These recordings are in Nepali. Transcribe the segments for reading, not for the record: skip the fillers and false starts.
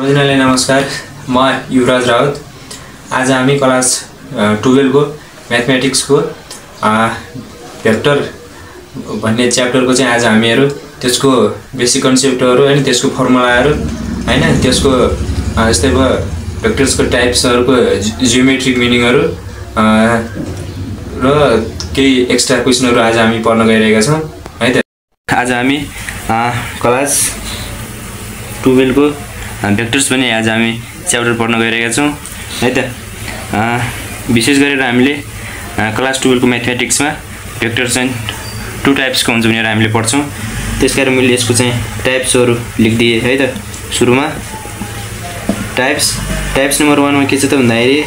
सबैजनालाई नमस्कार। म युवराज राउत। आज हामी क्लास 12 को मैथमेटिक्स को भेक्टर भन्ने च्याप्टरको चाहिँ आज हामीहरु त्यसको बेसिक कन्सेप्टहरु हैन, त्यसको फर्मुलाहरु हैन, त्यसको जस्तै भयो भेक्टर्सको टाइप्सहरुको जियोमेट्रिक मिनिङहरु र केही एक्स्ट्रा क्वेशनहरु आज हामी पढ्न गइरहेका छौं है त। आज हामी क्लास 12 को भेक्टर्स भन्ने आज हामी च्याप्टर पढ्न गइरहेका छौं है त। विशेष गरेर हामीले क्लास 12 को मैथमेटिक्समा भेक्टर्स चाहिँ टु टाइप्सको हुन्छ भनेर हामीले पढ्छौं। त्यसकारण मैले यसको चाहिँ टाइप्सहरु लेखिदिए है त। सुरुमा टाइप्स नम्बर 1 मा के छ त भन्दाखेरि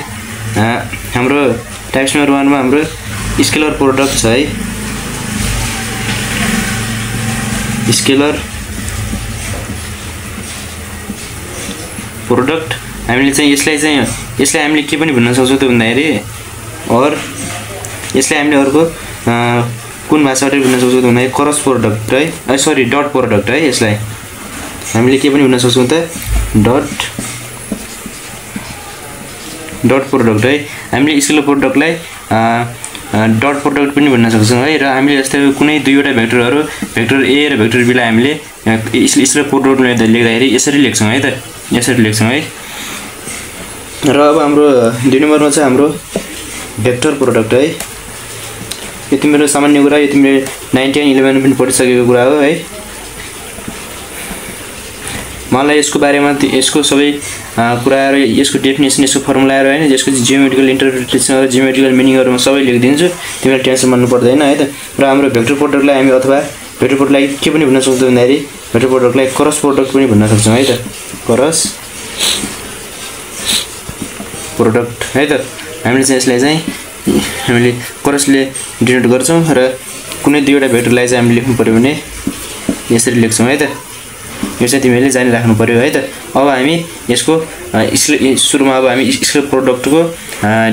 हाम्रो टाइप्स नम्बर 1 मा हाम्रो स्केलर प्रोडक्ट छ है। स्केलर प्रोडक्ट हामीले चाहिँ यसलाई हामीले के पनि भन्न सक्छौं त भन्दाखेरि और यसलाई हामीले अर्को कुन भाषाबाट भन्न सक्छौं त भन्दाखेरि क्रस प्रोडक्ट है, सरी डट प्रोडक्ट है। यसलाई हामीले के पनि भन्न सक्छौं त डट प्रोडक्ट है। हामीले स्केलर प्रोडक्टलाई डट प्रोडक्ट पनि भन्न सक्छौं है। र हामीले जस्तै कुनै दुईवटा भेक्टरहरु भेक्टर A र भेक्टर B लाई हामीले स्केलर प्रोडक्टले लेख्दाखेरि यसरी लेख्छौं है त, यसरी लेख्छौं है। र अब हाम्रो 2 नम्बरमा चाहिँ हाम्रो भेक्टर प्रोडक्ट है। यो तिम्रो सामान्य कुरा, यो तिम्रो 9 10 11 पनि पढिसकेको कुरा हो है। मलाई यसको बारेमा यसको सबै कुरा र यसको डेफिनेसन, यसको फर्मुलाहरु हैन, यसको जियोमेट्रिकल इन्टरप्रिटेसन र जियोमेट्रिकल मिनिङहरु म सबै लेखिदिन्छु। तिमीलाई टेन्सन मान्नु पर्दैन है त। र हाम्रो भेक्टर प्रोडक्टलाई हामी अथवा भेक्टर प्रोडक्टलाई के पनि भन्न सक्छौं भन्दाखेरि भेक्टर प्रोडक्टलाई क्रस प्रोडक्ट पनि भन्न सक्छौं है त। क्रस प्रोडक्ट है त। हामीले चाहिँ यसलाई चाहिँ हामीले क्रसले डिनोट गर्छौं र कुनै दुईवटा भेक्टरलाई चाहिँ हामीले लेख्नु पर्यो भने यसरी लेख्छौं है त। यो चाहिँ तिमीले जानिराख्नु पर्यो है त। अब हामी यसको सुरुमा अब हामी स्केलर प्रोडक्टको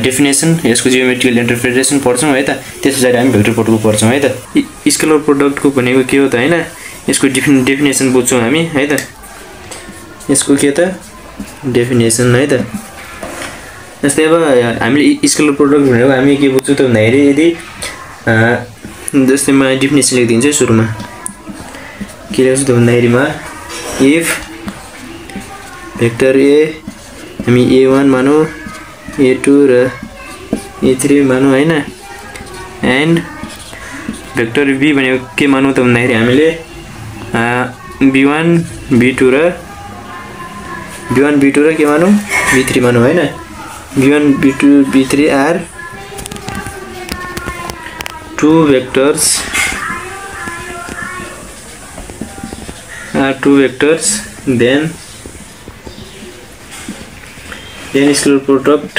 डेफिनेसन, यसको जियोमेट्रिकल इन्टरप्रिटेसन पढ्छौं है त। त्यसपछि हामी भेक्टर प्रोडक्टको पढ्छौं है त। स्केलर प्रोडक्टको भनेको के हो त हैन, यसको डेफिनेसन बुझ्छौं हामी है त। यसको के त डेफिनेसन है त। जस्तै अब हामीले स्केलर प्रोडक्ट भनेको हामी के बुझ्छौं त भन्दाखेरि यदि जस्तै म डेफिनेसन लेखिदिन्छु सुरुमा। के लेख्छु त भन्दाखेरि म इफ भेक्टर A हामी A1 मानौ, A2 र A3 मानौ हैन, एन्ड भेक्टर B भनेको के मानौ त भन्दाखेरि हामीले B1 B2 र के मानौ B3 मानौ हैन। B1 B2 B3 are two vectors then scalar product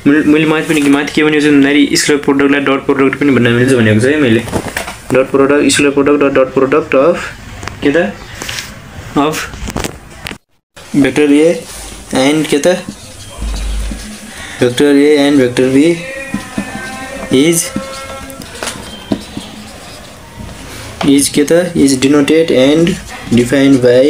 मैले माथि के भनेको छु भन्दाखेरि स्केलर प्रोडक्टलाई डट प्रोडक्ट पनि भन्न मिल्छ भनेको छ है मैले। Dot product scalar product dot product of के त अफ भेक्टर A एन्ड के त vector A and vector B is के त is denoted and defined by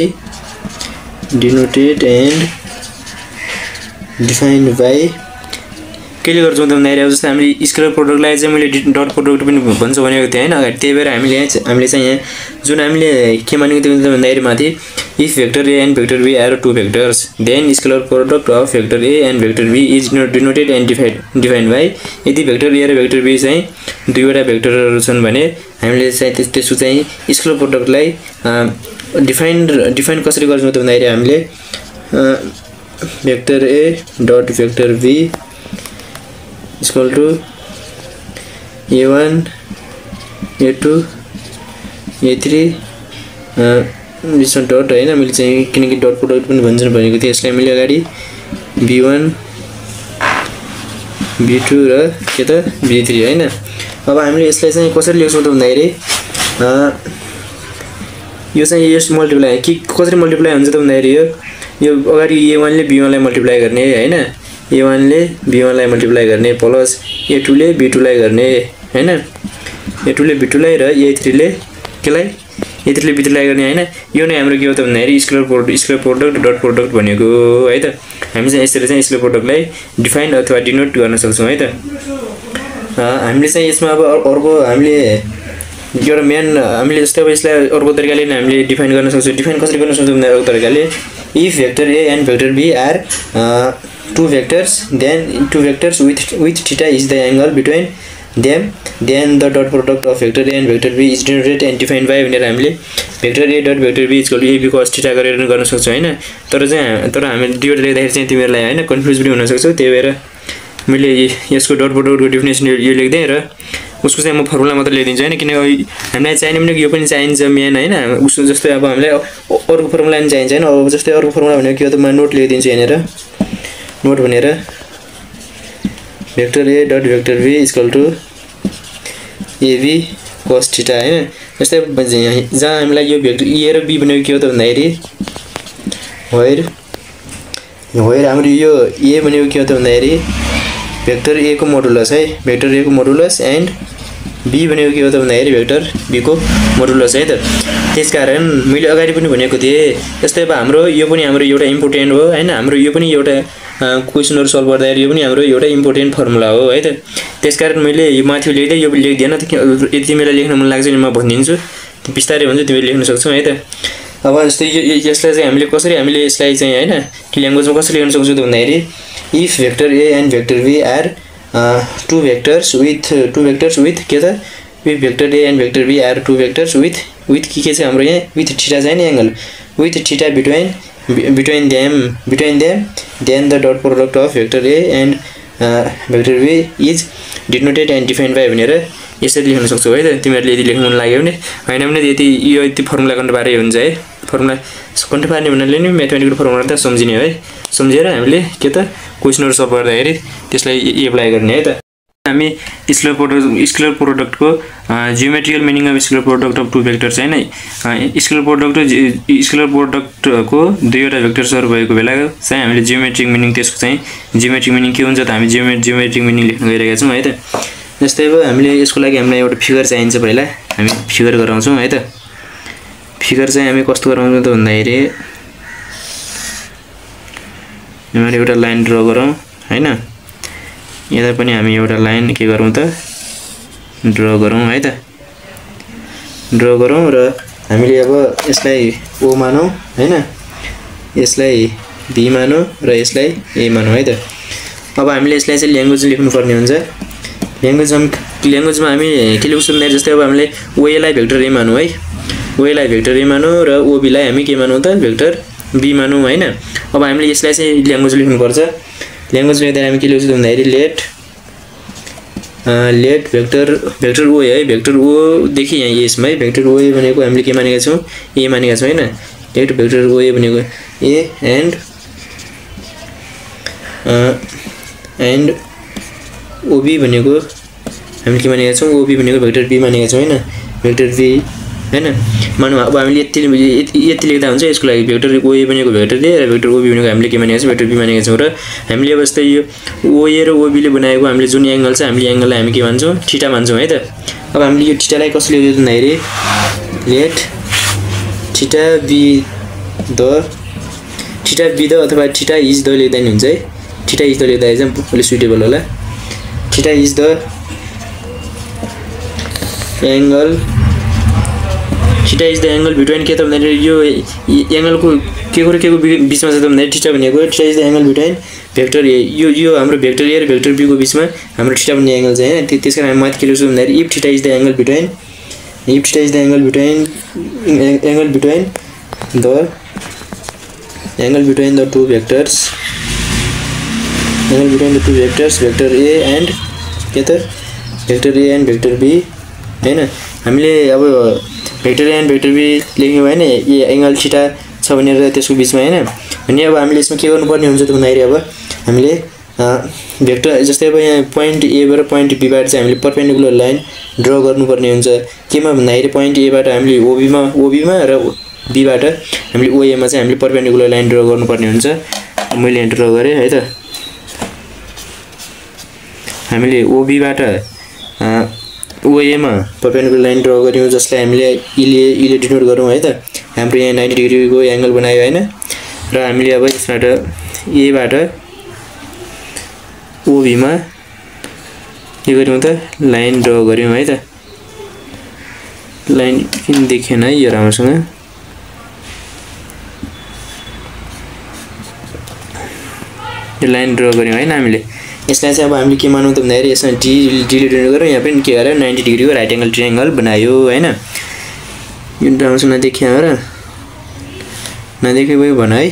केले गर्छौं त भन्दाखेरि अब जस्तै हामीले स्केलर प्रोडक्टलाई चाहिँ मैले डट प्रोडक्ट पनि भन्छ भनेको थिएँ हैन अगाडि। त्यही भएर हामीले चाहिँ यहाँ जुन हामीले के मानेको थियौँ त भन्दाखेरि माथि if vector A and vector B are two vectors then scalar product of vector A and vector B is denoted and defined by. यदि भेक्टर A र भेक्टर B चाहिँ दुईवटा भेक्टरहरु छन् भने हामीले चाहिँ त्यसको चाहिँ स्केलर प्रोडक्टलाई डिफाइन कसरी गर्छौं त भन्दाखेरि हामीले vector A dot vector B equal to A1 A2 A3 विषम डट हैन। मैले चाहिँ किनकि डट प्रोडक्ट पनि भन्छन् भनेको थिएँ, यसलाई मैले अगाडि B1 B2 र के त B3 हैन। अब हामीले यसलाई चाहिँ कसरी लेख्छौं त भन्दाखेरि यो चाहिँ यस मल्टिप्लाई कसरी मल्टिप्लाई हुन्छ त भन्दाखेरि यो अगाडि A1 ले B1 लाई मल्टिप्लाई गर्ने हैन, A1 ले B1 लाई मल्टिप्लाई गर्ने प्लस A2 ले B2 लाई गर्ने हैन, A2 ले B2 लाई र A3 ले केलाई यतिले भित्रलाई गर्ने हैन यो नै हाम्रो के हो त भन्दाखेरि स्केलर प्रोडक्ट डट प्रोडक्ट भनेको है त हामी चाहिँ यसरी चाहिँ स्केलर प्रोडक्टलाई डिफाइन अथवा डिनोट गर्न सक्छौं है त हामीले चाहिँ यसमा अब अर्को हामीले एउटा मेन हामीले जस्तै अब यसलाई अर्को तरिकाले नै हामीले डिफाइन गर्न सक्छौं डिफाइन कसरी गर्न सक्छौं भन्दा अर्को तरिकाले if vector a and vector b are two vectors then two vectors with theta is the angle between them then the dot product of vector a and vector b is denoted and defined by भनेर हामीले vector a dot vector b equal to ab cos theta गरेर गर्न सक्छौं हैन तर हामी दुईवटा लेख्दाखेरि चाहिँ तिमीहरुलाई हैन कन्फ्युज पनि हुन सक्छ त्यही भएर मैले यसको डट प्रोडक्टको डेफिनेसन यो लेख्दै र उसको चाहिँ म फर्मुला मात्र लेखिदिन्छु हैन किन हामीलाई चाहिने पनि यो पनि चाहिन्छ मेन हैन उसको जस्तै अब हामीलाई अर्को फर्मुला पनि चाहिन्छ हैन अब जस्तै अर्को फर्मुला भनेको के हो त म नोट लेखिदिन्छु यहाँनेर नोट भनेर vector a dot vector b equal to ab cos theta हैन जस्तै जहाँ हामीलाई यो भेक्टर a र b भनेको के हो त भन्दाखेरि वेयर हाम्रो यो a भनेको के हो त भन्दाखेरि भेक्टर a को मोडुलस है भेक्टर a को मोडुलस एन्ड b भनेको के हो त भन्दाखेरि भेक्टर b को मोडुलस है त त्यसकारण मैले अगाडि पनि भनेको थिए जस्तै अब हाम्रो यो पनि हाम्रो एउटा इम्पोर्टेन्ट हो हैन हाम्रो यो पनि एउटा क्वेशनहरु सल्भ गर्दाखेरि यो पनि हाम्रो एउटा इम्पोर्टेन्ट फर्मुला हो है त त्यसकारण मैले यो माथि लेख्दै यो लेख्दिन त यदि तिमीलाई लेख्न मन लाग्छ नि म भनिदिन्छु बिस्तारै हुन्छ तिमीले लेख्न सक्छौ है त अब जस्तै यसलाई चाहिँ हामीले यसलाई चाहिँ हैन ल्याङ्ग्वेजमा कसरी लेख्न सक्छौ त भन्दाखेरि if vector a and vector b are two vectors with के त if vector a and vector b are two vectors with के चाहिँ हाम्रो यहाँ with theta चाहिँ नि angle with theta between them then the dot product of vector a and vector b is denoted and defined by भनेर यसरी लेख्न सक्छौ है त तिमीहरुले यदि लेख्न मन लाग्यो भने हैन भने यति फर्मुला गर्न पारे हुन्छ है फर्मुला कन्ट पार्ने भन्नाले नि म्याथमेटिकल फर्मुला त सम्झिने है सम्झेर हामीले के त क्वेशनहरु सल्भ गर्दाखेरि त्यसलाई एप्लाई गर्ने है त हामी स्केलर प्रोडक्टको geometrical meaning of scalar product of two vectors हैन स्केलर प्रोडक्टको दुईवटा भेक्टर्सहरु भएको बेला चाहिँ हामीले जियोमेट्रिक मिनिङ त्यसको चाहिँ जियोमेट्रिक मिनिङ के हुन्छ त हामी जियोमेट्रिक मिनिङ लेख्न गइरहेका छौं है त जस्तै अब हामीले यसको लागि हामीलाई एउटा फिगर चाहिन्छ पहिला हामी फिगर गराउँछौं है त फिगर चाहिँ हामी कस्तो गराउँछौं त भन्दाखेरि हामीले एउटा लाइन ड्रा गरौँ हैन यता पनि हामी एउटा लाइन के गरौँ त ड्रा गरौँ है त ड्रा गरौँ र हामीले अब यसलाई ओ मानौं हैन यसलाई बी मानौं र यसलाई ए मानौं है त अब हामीले यसलाई चाहिँ ल्याङ्ग्वेज लेख्नु पर्ने हुन्छ ल्याङ्ग्वेजमा हामी के लेख्छौं भने जस्तै अब हामीले ओ ए लाई भेक्टर ए मानौं है ओ ए लाई भेक्टर ए मानौं र ओ बी लाई हामी के मानौं त भेक्टर बी मानौं हैन अब हामीले यसलाई चाहिँ ल्याङ्ग्वेज लेख्नु पर्छ ल्याङ्ग्वेज लेख्दा हामी के लेख्छौं भन्दाखेरि लेट भेक्टर ओ है भेक्टर ओ देखि यहाँ यसमा है भेक्टर ओ भनेको हामीले के मानेका छौं ए मानेका छौं हैन लेट भेक्टर ओ भनेको ए एन्ड ओबी भनेको हामी के मानेका छौं ओबी भनेको भेक्टर बी मानेका छौं हैन भेक्टर बी हैन मानौं अब हामीले यति लेख्दा हुन्छ यसको लागि भेक्टर ओ ए भनेको भेक्टर ए र भेक्टर ओबी भनेको हामीले के मानेका छौं भेक्टर बी मानेका छौं र हामीले अब जस्तै यो ओ ए र ओबी ले बनाएको हामीले जुन एंगल छ हामीले एंगललाई हामी के मान्छौं थीटा मान्छौं है त अब हामीले यो थीटालाई कसले लेख्छौं भन्दाखेरि लेट थीटा बी द अथवा थीटा इज द लेख्दा नि हुन्छ है थीटा इज द लेख्दा चाहिँ अलि सुटेबल होला theta is the angle theta is the angle between के त भन्दाखेरि यो एंगलको के को बीचमा छ त भन्दाखेरि थीटा भनेको theta is the angle between vector A यो हाम्रो भेक्टर ए र भेक्टर बी को बीचमा हाम्रो थीटा भन्ने एंगल छ हैन त्यसकारण हामी माथि के लेख्छौं भन्दाखेरि if theta is the angle between the two vectors vector A and के त vector A and vector B हैन हामीले अब vector A and vector B लेख्यौं हैन यो एंगल थीटा छ भनेर त्यसको बीचमा हैन अनि अब हामीले यसमा के गर्नुपर्ने हुन्छ त भन्दाखेरि अब हामीले भेक्टर जस्तै अब यहाँ पोइन्ट ए बाट पोइन्ट बी बाट चाहिँ हामीले परपेन्डिकुलर लाइन ड्रा गर्नुपर्ने हुन्छ केमा भन्दाखेरि पोइन्ट ए बाट हामीले ओबी मा र बी बाट हामीले ओए मा चाहिँ हामीले परपेन्डिकुलर लाइन ड्रा गर्नुपर्ने हुन्छ मैले यहाँ ड्रा गरे है त हामीले ओबी बाट OA मा परपेन्डिकुलर लाइन ड्रा गर्यौं जसलाई हामीले इले डिनोट गरौँ है त। हाम्रो यहाँ 90 डिग्रीको एंगल बनायो हैन र हामीले अब यसबाट A बाट OB मा के गर्यौं त लाइन ड्रा गर्यौं है त। लाइन किन देखिएन है यो राम्रोसँग। यो लाइन ड्रा गर्यौं हैन हामीले। यसलाई चाहिँ अब हामीले के मानौं त भन्दाखेरि यसमा डी ले डिनोट गरौँ। यहाँ पनि के गरे 90 डिग्रीको राइट एंगल ट्रायंगल बनायो हैन। यो राम्रोसँग देखिया हो र नदेखे भयो भन है।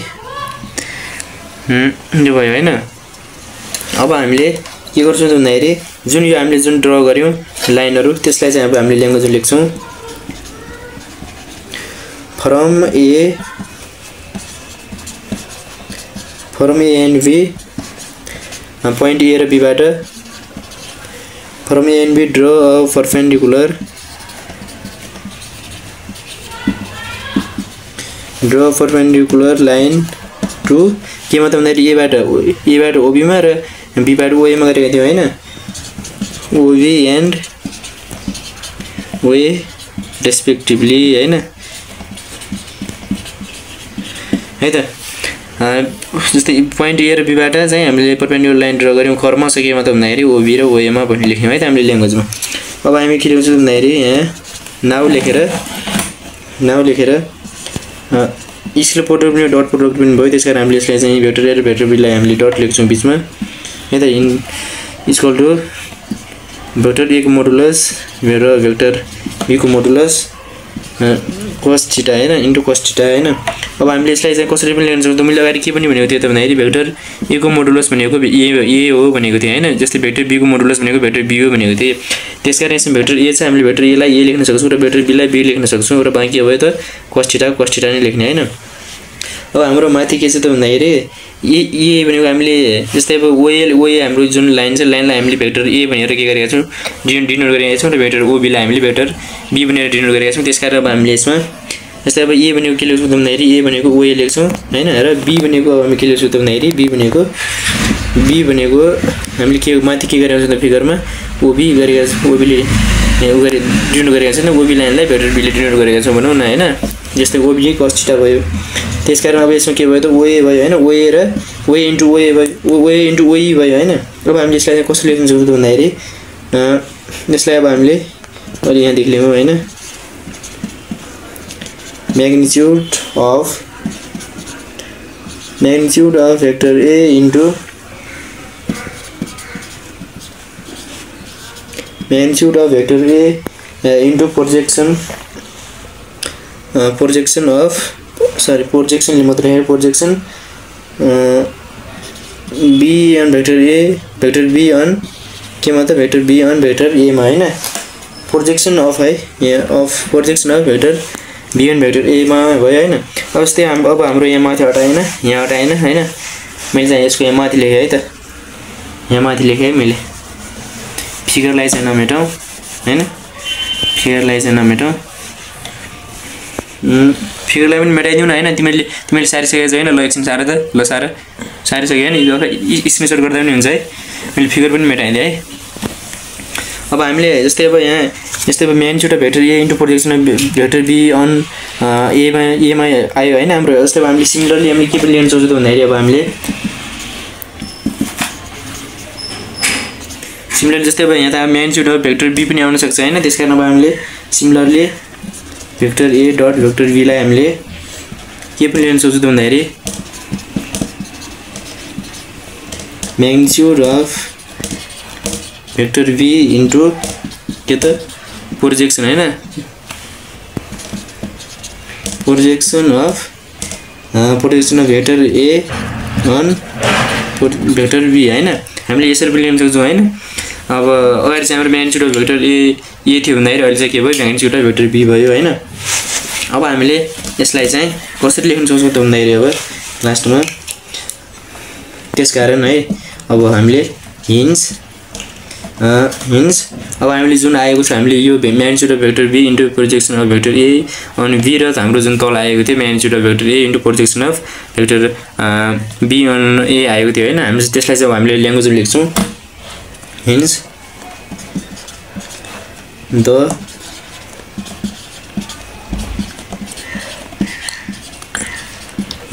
यो भयो हैन। अब हामीले के गर्छौं त भन्दाखेरि जुन यो हामीले जुन ड्रा गर्यौं लाइनहरु त्यसलाई चाहिँ अब हामीले ल्याङ्ग्वेजमा लेख्छौं। From A and B point A र B बाट from A and B draw a perpendicular line to के मतलब भन्दाखेरि A बाट OB मा र B बाट OA मा गरेका थियौ हैन। OB and OA respectively हैन है त। जस्तै पोइन्ट A र B बाट चाहिँ हामीले परपेन्डिकुलर लाइन ड्रा गर्यौं। कर्म छ के मतलब भन्दाखेरि OB र OA मा भन्ने लेख्यौं है त हामीले ल्याङ्ग्वेजमा। अब हामी के लेख्छौं भन्दाखेरि यहाँ नाउ लेखेर स्केलर प्रोडक्ट पनि डट प्रोडक्ट पनि भयो। त्यसकारण हामीले यसलाई चाहिँ भेक्टर A र भेक्टर B लाई हामीले डट लेख्छौं बीचमा है त। In equal to vector A को मोडुलस र भेक्टर B को मोडुलस cos थीटा हैन इन्टु cos थीटा हैन। अब हामीले यसलाई चाहिँ कसरी पनि लेख्न सक्छौं। मैले अगाडि के पनि भनेको थिएँ त भन्दाखेरि भेक्टर A को मोडुलस भनेको A हो भनेको थिएँ हैन। जस्तै भेक्टर B को मोडुलस भनेको भेक्टर B हो भनेको थिएँ। त्यसकारण यसमा भेक्टर A चाहिँ हामीले भेक्टर A लाई A लेख्न सक्छौं र भेक्टर B लाई B लेख्न सक्छौं र बाँकी भयो त cos थीटा नै लेख्ने हैन। अब हाम्रो माथि के छ त भन्दाखेरि ए भनेको हामीले जस्तै अब OA हाम्रो जुन लाइन छ लाइनलाई हामीले भेक्टर A भनेर के गरेका छौं डिनोट गरेका छौं र भेक्टर OB लाई हामीले भेक्टर B भनेर डिनोट गरेका छौं। त्यसकारण अब हामीले यसमा जस्तै अब A भनेको के लेख्छौं त भन्दाखेरि A भनेको OA लेख्छौं हैन र B भनेको अब हामी के लेख्छौं त भन्दाखेरि B भनेको हामीले के माथि के गरेका छौं त फिगरमा OB गरेका छौं। OB ले डिनोट गरेका छौं OB लाइनलाई भेक्टर B ले डिनोट गरेका छौं भनौं न हैन। जस्तै OB cos थीटा भयो। त्यसकारण अब यसमा के भयो त OA भयो हैन। OA र OA इन्टु OA भयो भयो हैन। अब हामीले यसलाई कसरी लेख्न सक्छौं त भन्दाखेरि यसलाई अब हामीले अलि यहाँ देख लियौं हैन। magnitude of vector A into projection ले मात्र है projection B on vector B on के मतलब vector B on vector A मा हैन। projection of है यहाँ projection of vector B on vector A मा भयो हैन। अब जस्तै अब हाम्रो यहाँ माथि हटाएन हैन। मैले चाहिँ यसको यहाँ माथि लेखे है त। यहाँ माथि लेखे मैले फिगरलाई चाहिँ नमेटाऊ हैन। फिगरलाई पनि मेटाइदिउ न हैन। तिमीले सारिसकेको छैन ल एकछिन सार त ल सारिसके हैन। यो स्क्रिनशट गर्दा पनि हुन्छ है। मैले फिगर पनि मेटाइदिए है। अब हामीले जस्तै अब यहाँ magnitude of vector A into projection of vector B on A मा आयो हैन हाम्रो। जस्तै अब हामीले सिमिलरली हामीले के पनि लेख्न सक्छौं त भन्दाखेरि अब हामीले सिमिलरली जस्तै अब यहाँ त magnitude of vector B पनि आउन सक्छ हैन। त्यसकारण अब हामीले similarly vector A dot vector B लाई हामीले के पनि लेख्न सक्छौं त भन्दाखेरि magnitude of vector B into के त projection हैन। projection of vector A on vector B हैन। हामीले यसरी पनि लेख्न सक्छौं हैन। अब अगाडि चाहिँ हाम्रो magnitude of vector A थियो भन्दाखेरि अहिले चाहिँ के भयो magnitude of vector B भयो हैन। अब हामीले यसलाई चाहिँ कसरी लेख्न सक्छौं त भन्दाखेरि अब लास्टमा त्यसकारण है अब हामीले हिन्ज अब हामीले जुन आएको छ हामीले यो magnitude of vector B into projection of vector A on B र हाम्रो जुन तल आएको थियो magnitude of vector A into projection of vector B on A आएको थियो हैन। हामी त्यसलाई चाहिँ हामीले ल्याङ्ग्वेजमा लेख्छौं hinge the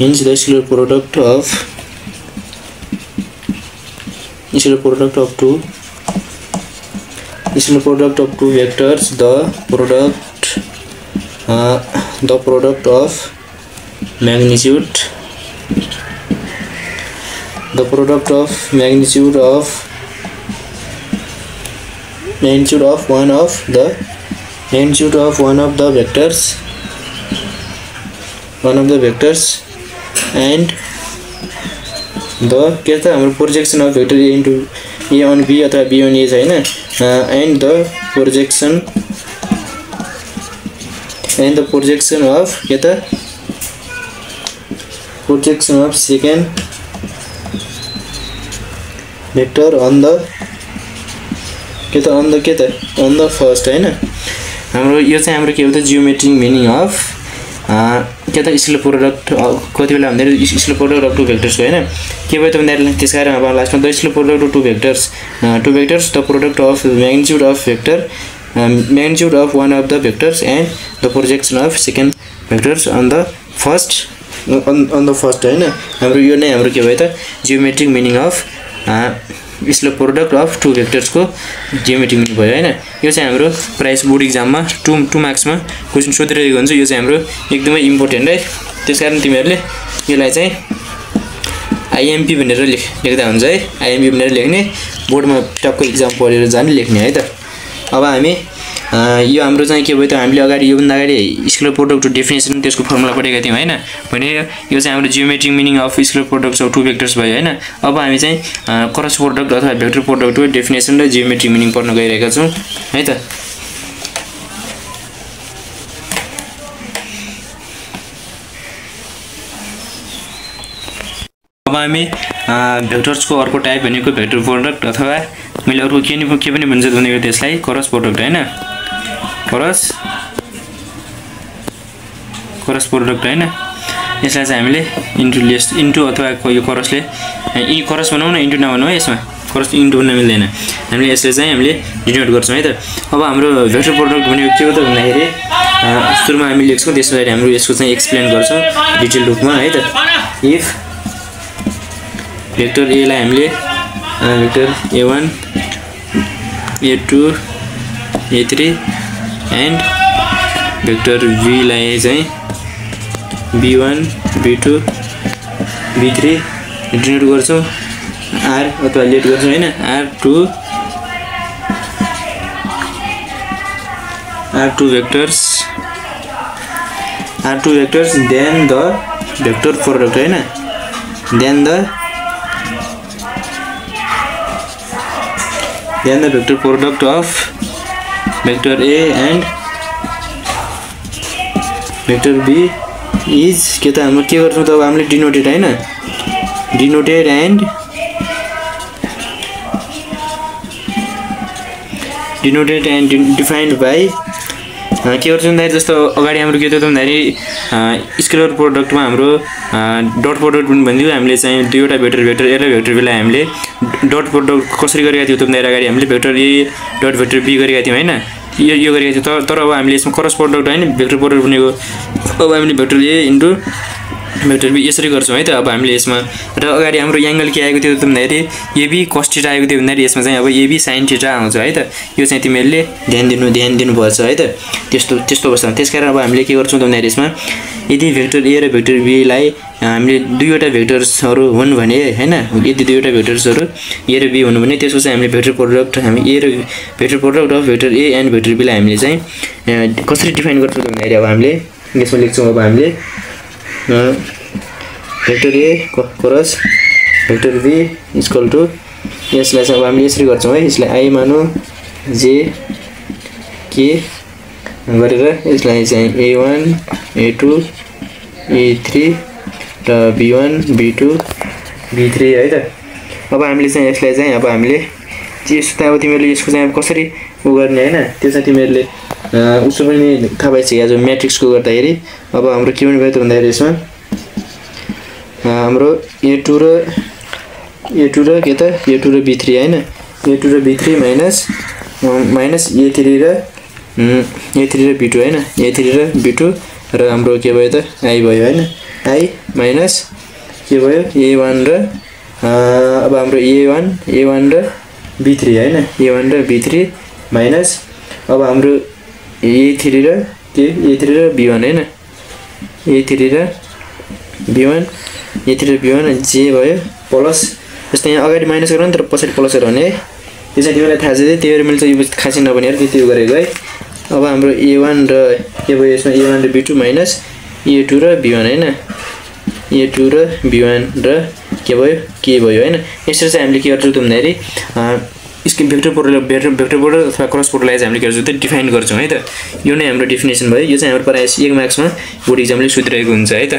scalar product of two vectors, the product of magnitude of one of the vectors and the के त हाम्रो projection of vector A into A on B अथवा B on A छैन, and the projection of के त projection of second vector on the first हैन। हाम्रो यो चाहिँ हाम्रो के हो त जियोमेट्रिक मिनिङ अफ के त स्केलर प्रोडक्ट कति बेला भन्दाखेरि scalar product of two vectors हैन। के भयो त भन्दाखेरि त्यसकारण अब लास्टमा the scalar product of two vectors the product of magnitude of vector magnitude of one of the vectors and the projection of second vectors on the first हैन। हाम्रो यो नै हाम्रो के भयो त geometric meaning of scalar product of two vectors को जियोमेट्रिक मिनिङ भयो हैन। यो चाहिँ हाम्रो प्राइस बोर्ड एक्जाममा 2 मार्क्समा क्वेशन सोधिरहेको हुन्छ। यो चाहिँ हाम्रो एकदमै इम्पोर्टेन्ट है। त्यसकारण तिमीहरुले यसलाई चाहिँ आईएमपी भनेर लेख्दा हुन्छ है। आईएमपी भनेर लेख्ने, बोर्डमा टक्क एक्जाम पढेर जाने लेख्ने है त। अब हामी यो हाम्रो चाहिँ के भयो त हामीले अगाडि यो भन्दा अगाडि स्केलर प्रोडक्टको डेफिनेसन त्यसको फर्मुला पढेका थियौं हैन। भने यो चाहिँ हाम्रो geometric meaning of scalar products of two vectors भयो हैन। अब हामी चाहिँ क्रस प्रोडक्ट अथवा भेक्टर प्रोडक्टको डेफिनेसन र जियोमेट्रिक मिनिङ पढ्न गइरहेका छौं है त। अब हामी भेक्टर्सको अर्को टाइप भनेको भेक्टर प्रोडक्ट अथवा मैले अर्को के पनि भन्छ भनेको त्यसलाई क्रस प्रोडक्ट हैन। क्रस प्रोडक्ट हैन। यसलाई चाहिँ हामीले इन्टु अथवा यो क्रसले क्रस बनाउँ न इन्टु नभनौँ है। यसमा क्रस इन्टु भन्न मिल्दैन। हामीले यसले चाहिँ हामीले डिनोट गर्छौं है त। अब हाम्रो भेक्टर प्रोडक्ट भनेको के हो त भन्दाखेरि सुरुमा हामी लेख्छौं, त्यसपछि हाम्रो यसको चाहिँ एक्सप्लेन गर्छौं डिटेल रूपमा है त। इफ भेक्टर A लाई हामीले vector A1 A2 A3 and vector B लाई चाहिँ B1 B2 B3 डिनोट गर्छौं R अथवा लेट गर्छौं हैन। R2 vectors then the vector product हैन। then the vector product of vector A and vector B is के त हाम्रो के गर्छौं त अब हामीले डिनोटेड हैन। डिनोटेड एन्ड डिफाइन्ड बाइ के गर्छौं भन्दाखेरि जस्तो अगाडि हाम्रो के थियो त भन्दाखेरि स्केलर प्रोडक्टमा हाम्रो डट प्रोडक्ट पनि भनिदियो हामीले चाहिँ दुईवटा भेक्टर A र भेक्टर B लाई हामीले डट प्रोडक्ट कसरी गरेका थियौ त भन्दाखेरि अगाडि हामीले vector A dot vector B गरेका थियौ हैन। यो गरेका थियौ तर अब हामीले यसमा क्रस प्रोडक्ट हैन भेक्टर प्रोडक्ट बनेको। अब हामीले vector A into vector B यसरी गर्छौं है त। अब हामीले यसमा र अगाडि हाम्रो एंगल के आएको थियो त भन्दाखेरि AB cos θ आएको थियो भन्दाखेरि यसमा चाहिँ अब AB sin θ आउँछ है त। यो चाहिँ तिमीहरुले ध्यान दिनुपर्छ है त। त्यस्तो अवस्थामा त्यसकारण अब हामीले के गर्छौं त भन्दाखेरि यसमा यदि भेक्टर A र भेक्टर B लाई हामीले दुईवटा भेक्टर्सहरु हुन् भने हैन, यदि दुईवटा भेक्टर्सहरु A र B हुनु भने त्यसको चाहिँ हामीले भेक्टर प्रोडक्ट हामी A र vector product of vector A and vector B लाई हामीले चाहिँ कसरी डिफाइन गर्छौं त भन्दाखेरि अब हामीले यसमा लेख्छौं। अब हामीले vector A cross vector B equal to यसलाई चाहिँ अब हामीले यसरी गर्छौं है। यसलाई I मानौ J K गरेर यसलाई चाहिँ A1 A2 A3 र B1 B2 B3 है त। अब हामीले चाहिँ यसलाई चाहिँ अब हामीले यस्तो अब तिमीहरुले यसको चाहिँ कसरी गर्ने हैन त्यो चाहिँ तिमीहरुले उसो पनि थाहा भइसक्यो जो म्याट्रिक्सको गर्दाखेरि। अब हाम्रो के पनि भयो त भन्दाखेरि यसमा हाम्रो A2 र के त A2 र B3 हैन। A2 र B3 माइनस A3 र a3 र b2 हैन a3 र b2 र हाम्रो के भयो त i भयो हैन i माइनस के भयो a1 र अब हाम्रो a1 र b3 हैन a1 र b3 माइनस अब हाम्रो a3 र के a3 र b1 हैन a3 र b1 j भयो प्लस जस्तै यहाँ अगाडि माइनस गरौँ तर पछाडी प्लस गरौँ है यो चाहिँ तिमीलाई थाहा छ त्यही भएर मैले चाहिँ यो खासै नभनेर त्यति गरेको है अब हाम्रो a1 र के भयो यसमा a1 र b2 माइनस a2 र b1 हैन a2 र b1 र के भयो हैन यसरी चाहिँ हामीले के गर्छौँ त भन्दाखेरि यसको भेक्टर प्रोडक्ट अथवा क्रस प्रोडक्टलाई चाहिँ हामीले के गर्छौँ त डिफाइन गर्छौँ है त यो नै हाम्रो डेफिनेसन भयो यो चाहिँ हाम्रो प्रायः 1 मार्क्समा बोर्ड एक्जामले सोधिरहेको हुन्छ है त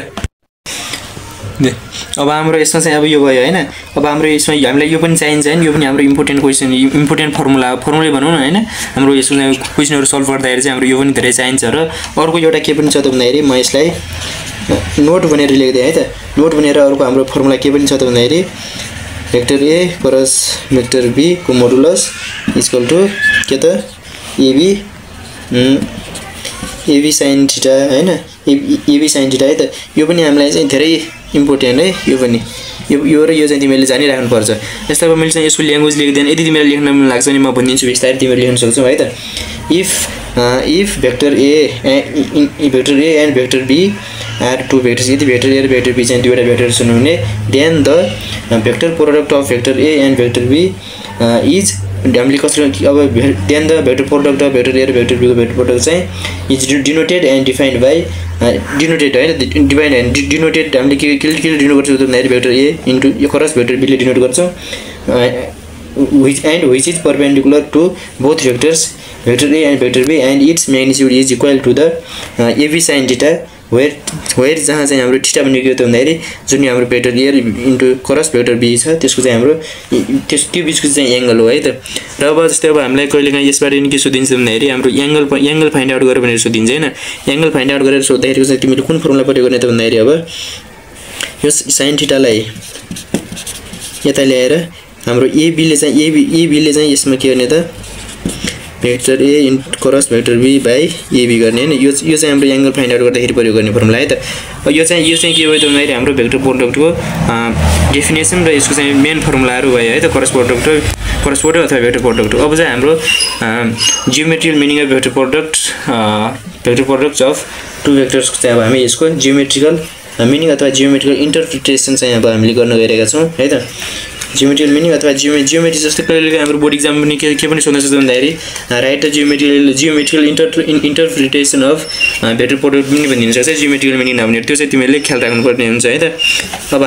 अब हाम्रो यसमा चाहिँ अब यो भयो हैन अब हाम्रो यसमा हामीलाई यो पनि चाहिन्छ हैन यो पनि हाम्रो इम्पोर्टेन्ट क्वेशन इम्पोर्टेन्ट फर्मुला भनौँ न हैन हाम्रो यसमा क्वेशनहरु सल्भ गर्दाखेरि चाहिँ हाम्रो यो पनि धेरै चाहिन्छ र अर्को एउटा के पनि छ त भन्दाखेरि म यसलाई नोट भनेर लेख्दै है त नोट भनेर अर्को हाम्रो फर्मुला के पनि छ त भन्दाखेरि vector a plus vector b को मोडुलस इक्वल टु के त ab sin थीटा हैन ab sin थीटा है त यो पनि हामीलाई चाहिँ धेरै इम्पोर्टेन्ट है यो पनि यो र यो चाहिँ तिमीले जानिराख्नु पर्छ यस्तै अब मैले चाहिँ यसको ल्याङ्ग्वेज लेख्दैन यदि तिमीलाई लेख्न मन लाग्छ नि म भनिदिन्छु विस्तारै तिमीले लेख्न सक्छौ है त if vector a and vector b are two vectors यदि vector a र vector b चाहिँ दुईवटा भेक्टर्स हुनु भने then the vector product of vector a and vector b is हामीले कसरी अब then the vector product of vector a र vector b को vector product चाहिँ is denoted and defined by denoted हैन डिफाइन एन्ड denoted हामीले के डिनोट गर्छौँ त भन्दाखेरि vector a into यो क्रस vector b ले डिनोट गर्छौँ which is perpendicular to both vectors vector a and vector b and its magnitude is equal to the ab sin theta where जहाँ चाहिँ हाम्रो थीटा भनेको त भन्दाखेरि जुन हाम्रो vector a into cross vector b छ त्यसको चाहिँ हाम्रो त्यो बीचको चाहिँ एंगल हो है त र अब जस्तै अब हामीलाई कहिलेकाहीँ यसबाट नि के सोधिन्छ भन्दाखेरि हाम्रो एंगल फाइन्ड आउट गर भनेर सोधिन्छ हैन एंगल फाइन्ड आउट गरेर सोध्दाखेरि चाहिँ तिमीले कुन फर्मुला प्रयोग गर्ने त भन्दाखेरि अब यो sin थीटा लाई यता ल्याएर हाम्रो ab ले चाहिँ यसमा के गर्ने त vector a cross vector b by ab गर्ने हैन यो चाहिँ हाम्रो एंगल फाइन्ड आउट गर्दाखेरि प्रयोग गर्ने फर्मुला है त यो चाहिँ के भयो त भन्दाखेरि हाम्रो भेक्टर प्रोडक्टको डेफिनेसन र यसको चाहिँ मेन फर्मुलाहरु भयो है त क्रस प्रोडक्ट अथवा भेक्टर प्रोडक्ट अब चाहिँ हाम्रो geometrical meaning of vector products of two vectors चाहिँ अब हामी यसको जियोमेट्रिकल मिनिङ अथवा जियोमेट्रिकल इन्टरप्रिटेसन चाहिँ अब हामीले गर्न गइरहेका छौं है त जियोमेट्रिकल मिनिङ अथवा जियोमेट्री जस्तो कहिलेकाहीँ हाम्रो बोर्ड एक्जाम पनि के पनि सोध्न सक्छ भन्दाखेरि right the geometrical interpretation of vector product पनि भनिदिन सक्छ जियोमेट्रिकल मिनिङ नभनेर त्यो चाहिँ तिमीले ख्याल राख्नुपर्ने हुन्छ है त अब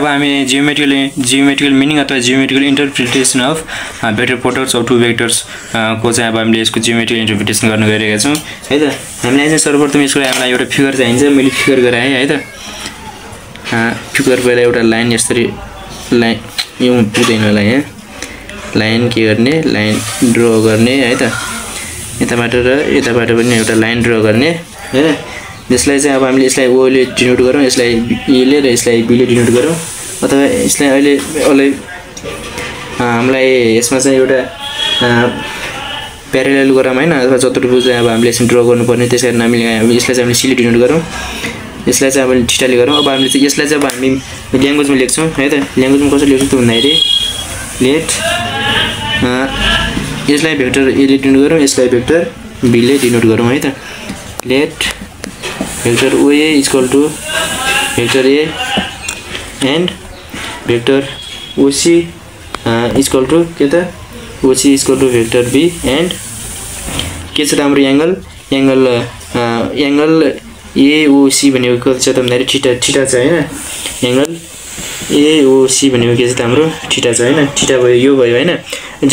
हामी जियोमेट्रिकल मिनिङ अथवा geometrical interpretation of vector products of two vectors को चाहिँ अब हामीले यसको जियोमेट्रिकल इन्टरप्रिटेसन गर्न गइरहेका छौं है त हामीलाई चाहिँ सर्वप्रथम यसको हामीलाई एउटा फिगर चाहिन्छ मैले फिगर गराएँ है त फिगर पहिला एउटा लाइन यसरी लाइन यो पुग्दैन होला यहाँ लाइन के गर्ने लाइन ड्र गर्ने है त यताबाट र यताबाट पनि एउटा लाइन ड्र गर्ने हैन यसलाई चाहिँ अब हामीले यसलाई ओ ले डिनोट गरौँ यसलाई ए ले र यसलाई बी ले डिनोट गरौँ अथवा यसलाई अहिले हामीलाई यसमा चाहिँ एउटा प्यारेलल गरौँ हैन अथवा चतुर्भुज चाहिँ अब हामीले यसमा ड्र गर्नुपर्ने त्यसकारण हामीले यसलाई चाहिँ हामीले सी ले डिनोट गरौँ यसलाई चाहिँ अब थीटा ले गरौँ अब हामीले चाहिँ यसलाई चाहिँ अब हामी ल्याङ्ग्वेजमा लेख्छौं है त ल्याङ्ग्वेजमा कसरी लेख्छौं त भन्दाखेरि लेट यसलाई भेक्टर ए ले डिनोट गरौँ यसलाई भेक्टर बी ले डिनोट गरौँ है त let vector OA equal to vector A and vector OC equal to के त OC equal to vector B and के छ त हाम्रो एंगल AOC भनेको के छ त भन्दाखेरि थीटा छ हैन एंगल AOC भनेको के छ त हाम्रो थीटा छ हैन थीटा भयो यो भयो हैन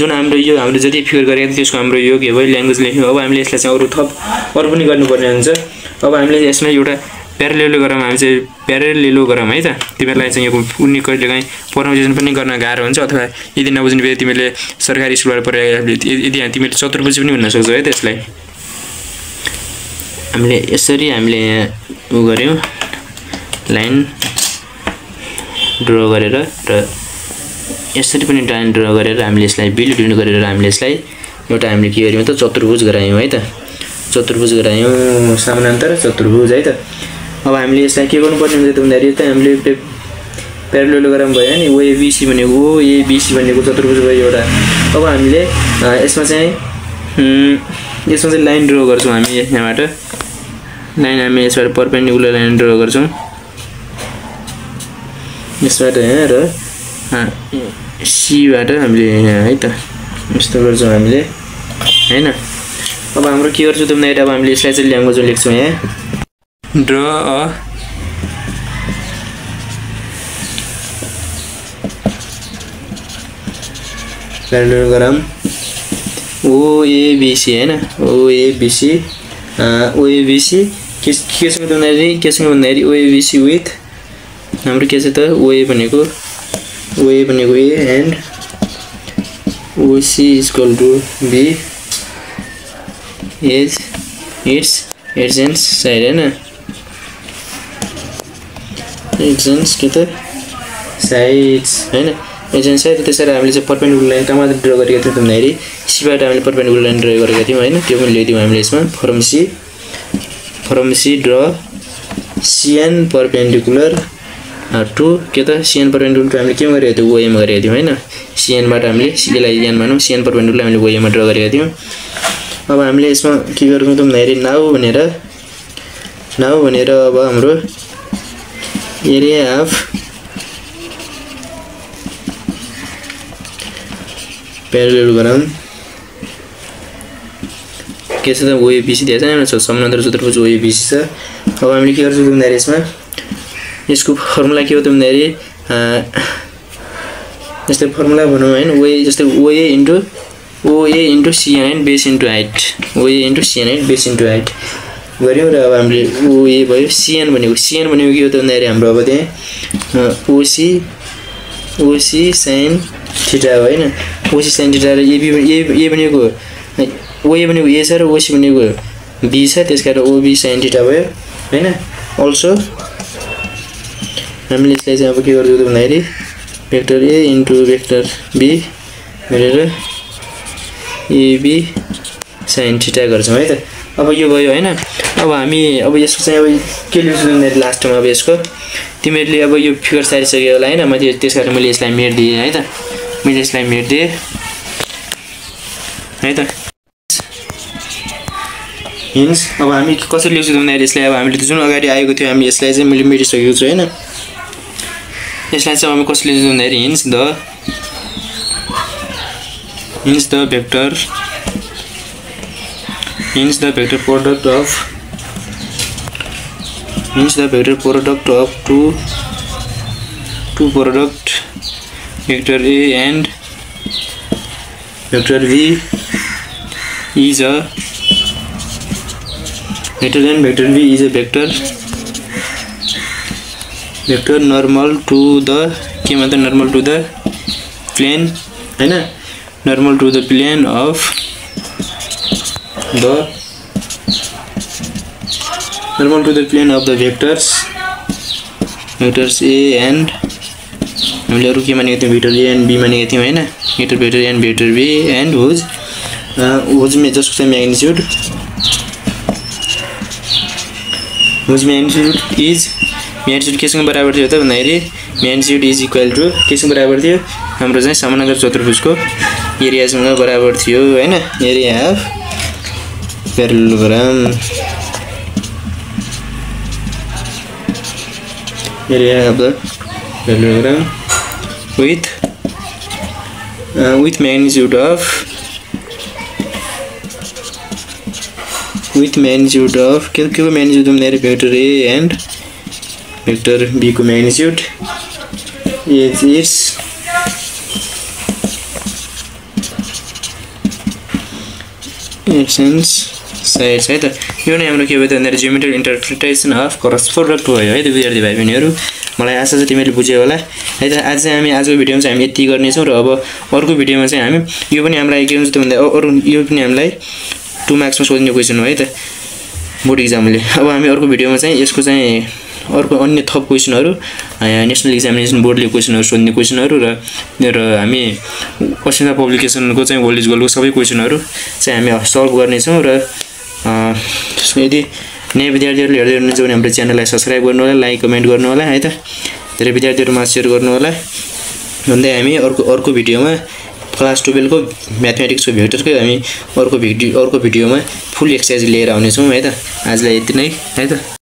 जुन हाम्रो जति फिगर गरेको त्यसको हाम्रो यो के भयो ल्याङ्ग्वेज लेख्यौ अब हामीले यसलाई चाहिँ अरु पनि गर्नुपर्ने हुन्छ अब हामीले यसमा एउटा प्यारेलल गरौँ हामी चाहिँ प्यारेलल गरौँ है त तिमीहरुलाई चाहिँ यो उनी कहिलेकाहीँ प्रोनाउन्सिएसन पनि गर्न गाह्रो हुन्छ अथवा यदि नबुझ्ने भए तिमीले सरकारी स्कुलबाट पढेको यदि तिमीले चतुर्भुज पनि भन्न सक्छौ है त्यसलाई हामीले यसरी हामीले यहाँ उ गर्यौं लाइन ड्र गरेर र यसरी पनि लाइन ड्र गरेर हामीले यसलाई बिल्ड डिनोट गरेर हामीले यसलाई एउटा हामीले के गर्यौं त चतुर्भुज गरायौं है त चतुर्भुज गरायौं समानान्तर चतुर्भुज है त अब हामीले यसलाई के गर्नुपर्ने हुन्छ त भन्दाखेरि त हामीले प्यारालेलोग्राम भयो नि OABC भनेको OABC भनेको चतुर्भुज भयो एउटा अब हामीले यसमा चाहिँ लाइन ड्रा गर्छौं हामी यहाँबाट लाइन हामी यसबाट परपेन्डिकुलर लाइन ड्रा गर्छौं यसबाट यहाँ र C बाट हामीले यहाँ है त यस्तो गर्छौं हामीले हैन अब हाम्रो के गर्छौं त भन्दाखेरि अब हामीले यसलाई चाहिँ ल्याङ्ग्वेजमा लेख्छौं यहाँ ड्रा अ प्यारालेलोग्राम OABC हैन OABC केसँग भन्दाखेरि OABC विथ हाम्रो के छ त OA भनेको A and OC is equal to B is its adjacent side हैन adjacent के त sides हैन एजेन्ट साइड त्यसरी हामीले चाहिँ परपेन्डिकुलर लाइन कहाँ ड्रा गरेका थियौं भन्दाखेरि C बाट हामीले परपेन्डिकुलर लाइन ड्रा गरेका थियौं हैन त्यो पनि लेख्दियौ हामीले यसमा from C draw CN perpendicular to के त CN परपेन्डिकुलर हामीले के गरेका थियौं OA मा गरेका थियौं हैन CN बाट हामीले C लाई N मानौं CN परपेन्डिकुलर हामीले OA मा ड्रा गरेका थियौं अब हामीले यसमा के गर्छौं त भन्दाखेरि नाउ भनेर अब हाम्रो एरिया अफ प्यारालेलोग्राम के छ त OABC दिएको छ हैन समानान्तर चतुर्भुज OABC छ अब हामीले के गर्छौं भन्दाखेरि यसमा यसको फर्मुला के हो त भन्दाखेरि जस्तै फर्मुला भनौं हैन OA जस्तै OA into CN base into height OA into CN height base into height गर्यौं र अब हामीले OA भयो CN भनेको के हो त भन्दाखेरि हाम्रो अब त्यहाँ OC sin थीटा हो हैन OC sin थीटा र A भनेको OA भनेको A छ र OC भनेको B छ त्यसकारण OB sin थीटा भयो हैन अल्सो हामीले यसलाई चाहिँ अब के गर्छौं त भन्दाखेरि vector A into vector B गरेर AB sin थीटा गर्छौं है त अब यो भयो हैन अब हामी अब यसको चाहिँ अब के लेख्छौं भन्दाखेरि लास्टमा अब यसको तिमीहरुले अब यो फिगर सारिसक्यो होला हैन मैले त्यसकारण मैले यसलाई मेट दिए है त मैले यसलाई मेट दिए है त हिन्स अब हामी कसरी लेख्छौं भन्दाखेरि यसलाई अब हामीले जुन अगाडि आएको थियो हामी यसलाई चाहिँ मैले मेटिसकेको छु हैन यसलाई चाहिँ हामी कसरी लेख्छौं भन्दाखेरि hence the vector product of two product vector A and vector V is a vector normal to the के मतलब normal to the plane हैन normal to the plane of the vectors A and हामीले अरु के मानेको थियौ भेक्टर A and B मानेको थियौ हैन vector A and vector B and whose जसको चाहिँ म्याग्निट्युड केसँग बराबर थियो त भन्दाखेरि म्याग्निट्युड इज इक्वल टु केसँग बराबर थियो हाम्रो चाहिँ समानान्तर चतुर्भुजको एरियासँग बराबर थियो हैन area of parallelogram with magnitude of के को magnitude भन्दाखेरि vector A and vector B को magnitude is its adjacent sides है त यो नै हाम्रो के भयो त भन्दाखेरि geometric interpretation of cross product भयो है त विद्यार्थी भाइ बहिनीहरु मलाई आशा छ तिमीले बुझ्यौ होला है त आज चाहिँ हामी आजको भिडियोमा चाहिँ हामी यति गर्ने छौं र अब अर्को भिडियोमा चाहिँ हामी यो पनि हामीलाई के हुन्छ त भन्दा अरु यो पनि हामीलाई 2 मार्क्समा सोधिने क्वेशन हो है त बोर्ड एक्जामले अब हामी अर्को भिडियोमा चाहिँ यसको चाहिँ अर्को अन्य थप क्वेसनहरु नेशनल एक्जामिनेसन बोर्डले क्वेसनहरु सोध्ने क्वेसनहरु र हामी असिना पब्लिकेसनको चाहिँ ओल्ड इज गोल्डको सबै क्वेसनहरु चाहिँ हामी सल्भ गर्ने छौं र यदि नयाँ विद्यार्थीहरुले हेर्दै हुनुहुन्छ भने हाम्रो च्यानललाई सब्स्क्राइब गर्नु होला, लाइक कमेन्ट गर्नु होला है त। धेरै विद्यार्थीहरुमा शेयर गर्नु होला भन्दै हामी अर्को भिडियोमा क्लास 12 को म्याथमेटिक्सको भेक्टरकै हामी अर्को भिडियोमा फुल एक्सरसाइज लिएर आउने छौं है त। आजलाई यति नै है त।